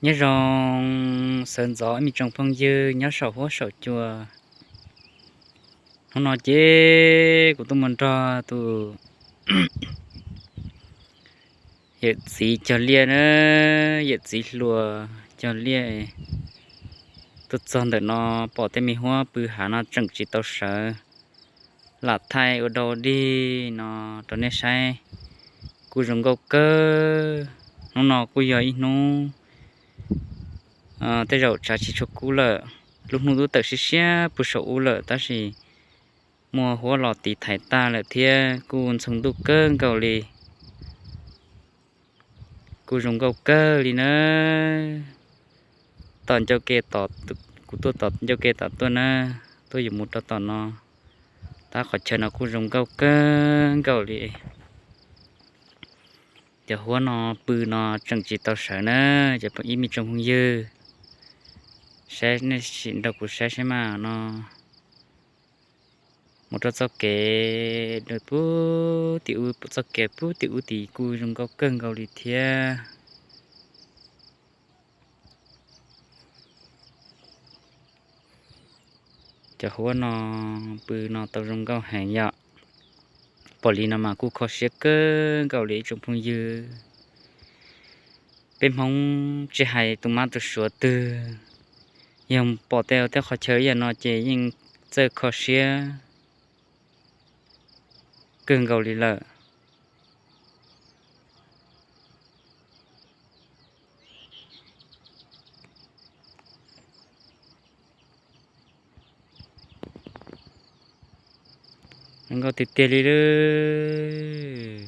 Nyob zoo sawv ntxov ib me tsoom phooj ywg nyob saum huab saum cua. Hnub no ces kuv tuaj mus nrog tus yawm txiv cog liaj na, yawm txiv hluas cog liaj. Tuaj txog ntawm no pom tej me huab pw hav no tseem tsis tau sawv, lam thaij ua dau dig no rau nej saib. Kuj zoo nkauj kawg. Hnub no kuj yog ib hnub tej zaum tsav tsis tshua kub lawm, lub hnub twb tawm siab siab puag saum ub lawm tab sis muaj huab los tiv thaiv tag lawm thiab kuj ntxhoo ntuj kawg nkaus li. Kuj zoo nkauj kawg li na. Tom ncauj ke, kuv tuaj tom ncauj ke tom tuaj na, tuaj yuav mus rau tom no, tab qhov chaw no kuj zoo nkauj kawg nkaus li. Cov huab no pw no tseem tsis tau sawv na, cov ib me tsoom phooj ywg, saib nej sim nrog kuv saib saib mas no. Mus rau txoj kev pub tim ub, txoj kev pub tim ub tid kuj zoo nkauj kawg nkaus li thiab. Cov huab no pw no tau zoo nkauj heev yom. Pom li no mas kuj kho siab kawg nkaus li ib tsoom phooj ywg. Peb Hmoob tsis hais tus mab tus suav twg, yog pom tej tej qhov chaw ib yam no ces yeej txawj kho siab kawg nkaus li lawm. Zoo nkauj tiag tiag li lawm.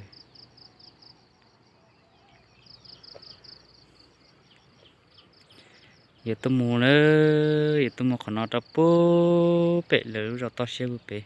Yuav tuaj mus lawm, yuav tuaj mus qhov no rau puag pem lawv lub zos toj siab puag pem.